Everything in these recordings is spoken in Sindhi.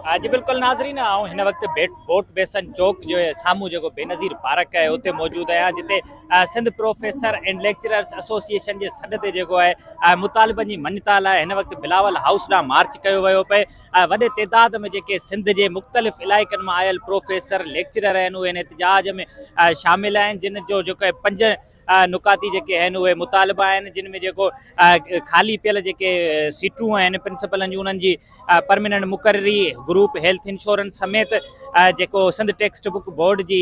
جي بلڪل ناظرين آئون هن وقت بوٽ بيسن چوڪ جي سامهون جيڪو بينظير پارڪ آهي اتي موجود آهيان جتي Sindh professor and lecturers association جي سڏ تي جيڪو آهي مطالبن جي مڃتا لاء هن وقت بلاول هائوس ڏانهن مارچ ڪيو ويو پئي وڏي تعداد ۾ جيڪي سنڌ جي مختلف علائقن مان آيل پروفيسر ليڪچرر آهن اهي هن احتجاج ۾ شامل آهن جن جو جيڪو آهي پنج نقاطي جيڪي آهن اهي مطالبا آهن جن ۾ جيڪو خالي پيل جيڪي سيٽون آهن پرنسپلن جون انهن جي پرماننٽ مقرري گروپ هيلٿ انشورنس سميت جيڪو سنڌ ٽيڪسٽ بڪ بورڊ جي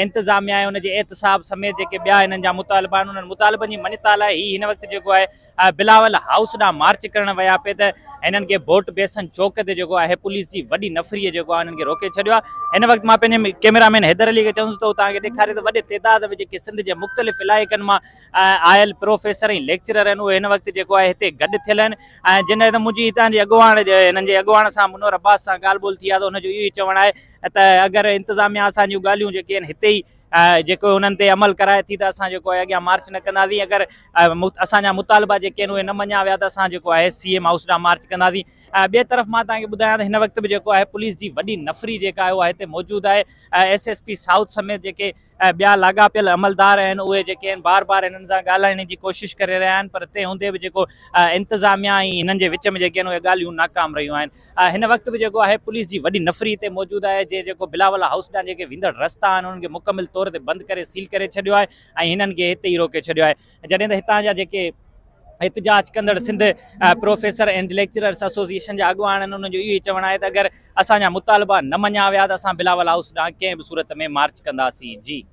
انتظاميا آهي ان جي احتساب سميت جيڪي ٻيا انهن جا مطالبا آهن انهن مطالبن جي مڃتا لاء هي هن وقت جيڪو آهي بلاول هائوس ڏانهن مارچ ڪرڻ ويا پئي ته هنن کي بوٽ بيسن چوڪ تي جيڪو آهي پوليس جي وڏي نفريء جيڪو آهي انهن کي روڪي ڇڏيو آهي هن وقت مان پنهنجي ڪيميرا مين حيدر علي کي چوندس ته هو توهان کي ڏيکاري ته وڏي تعداد ۾ جيڪي سنڌ جي مختلف علائقن مان آيل پروفيسر ۽ ليڪچرر آهن اهي هن وقت جيڪو آهي هتي گڏ ٿيل آهن ۽ جن ته منهنجي هتان جي اڳواڻ هنن جي اڳواڻ سان منور عباس سان ڳالهه ٻولهه ٿي آهي ته هن جو اهو ئي چوڻ آهي ته اگر انتظاميا اسان جون ڳالهيون جيڪي آهن هتي ئي جيڪو انهن تي عمل ڪرائي ٿي ته اسان جيڪو آهي اڳيان مارچ نه ڪنداسين اگر اسان جا مطالبا جيڪي آهن اهي نه مڃيا ويا ته اسان جيڪو آهي سي ايم هائوس ڏانهن مارچ ڪنداسين ٻئي طرف مان توهان کي ٻڌايان ته هن وقت به جيڪو آهي پوليس جي وڏي نفري جيڪا آهي اها هتي موجود آهي ايس ايس پي سائوٿ سميت جيڪي ٻيا لاڳاپيل عملدار آهن اهي جيڪي آهن بار بار هنن سان ڳالهائڻ جي ڪوشش ڪري رهيا آهن پر تنهن هوندي به جيڪو انتظاميا ۽ هنن جي وچ ۾ جيڪي آهن اهي ڳالهيون ناڪام رهيون آهن هن وقت به جيڪو آهي پوليس جي وڏي نفري هتي موجود آهي جنهن جيڪو بلاول هائوس ڏانهن جيڪي ويندڙ رستا آهن انهن کي مڪمل طور تي بند ڪري سيل ڪري ڇڏيو آهي ۽ هنن کي هتي ئي روڪي ڇڏيو آهي جڏهن ته هتان جا جيڪي احتجاج ڪندڙ Sindh professor and lecturers association جا اڳواڻ آهن انهن جو اهو ئي چوڻ آهي ته اگر اسان جا مطالبا نه مڃيا ويا ته اسان بلاول هائوس ڏانهن ڪنهن به صورت ۾ مارچ ڪنداسين جي.